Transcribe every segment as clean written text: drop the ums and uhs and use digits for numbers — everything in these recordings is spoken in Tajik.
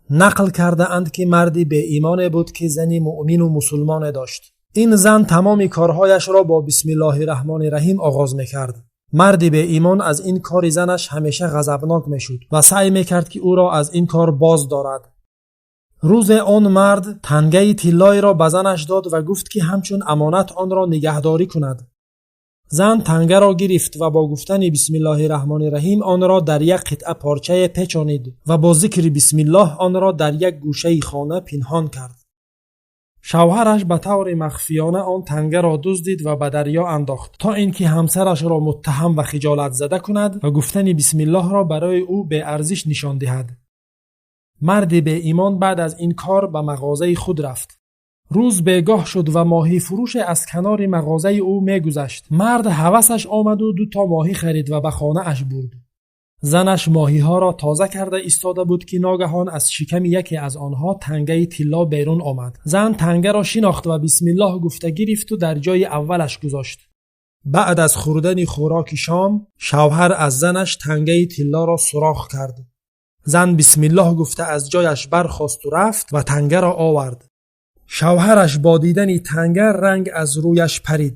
Нақл кардаанд, ки марди беимоне буд, ки зани муъмину мусулмоне дошт. Ин зан тамоми корҳояшро бо бисмиллоҳи раҳмони раҳим оғоз мекард. Марди беимон аз ин кори занаш ҳамеша ғазабнок мешуд ва саъй мекард, ки ӯро аз ин кор боз дорад. Рӯзе он мард тангаи тиллоеро ба занаш дод ва гуфт, ки ҳамчун амонат онро нигаҳдорӣ кунад. Зан тангаро гирифт ва бо гуфтани бисмиллоҳи раҳмони раҳим онро дар як қитъа порчае печонид ва бо зикри бисмиллоҳ онро дар як гӯшаи хона пинҳон кард. Шавҳараш ба таври махфиёна он тангаро дуздид ва ба дарё андохт, то ин ки ҳамсарашро муттаҳам ва хиҷолатзада кунад ва гуфтани бисмиллоҳро барои ӯ беарзиш нишон диҳад. Марди беимон баъд аз ин кор ба мағозаи худ рафт. Рӯз бегоҳ шуд ва моҳифурӯше аз канори мағозаи ӯ мегузашт. Мард ҳавасаш омаду дуто моҳӣ харид ва ба хонааш бурд. Занаш моҳиҳоро тоза карда истода буд, ки ногаҳон аз шиками яке аз онҳо тангаи тилло берун омад. Зан тангаро шинохт ва бисмиллоҳ гуфта гирифту дар ҷои аввалаш гузошт. Баъд аз хӯрдани хӯроки шом шавҳар аз занаш тангаи тиллоро суроғ кард. Зан бисмиллоҳ гуфта аз ҷояш бархосту рафт ва тангаро овард. Шавҳараш бо дидани танга ранг аз рӯяш парид.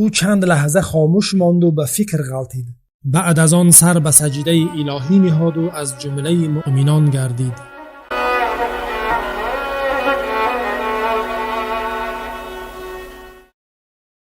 Ӯ чанд лаҳза хомӯш монду ба фикр ғалтид. Баъд аз он сар ба саҷдаи илоҳӣ ниҳоду аз ҷумлаи муъминон гардид.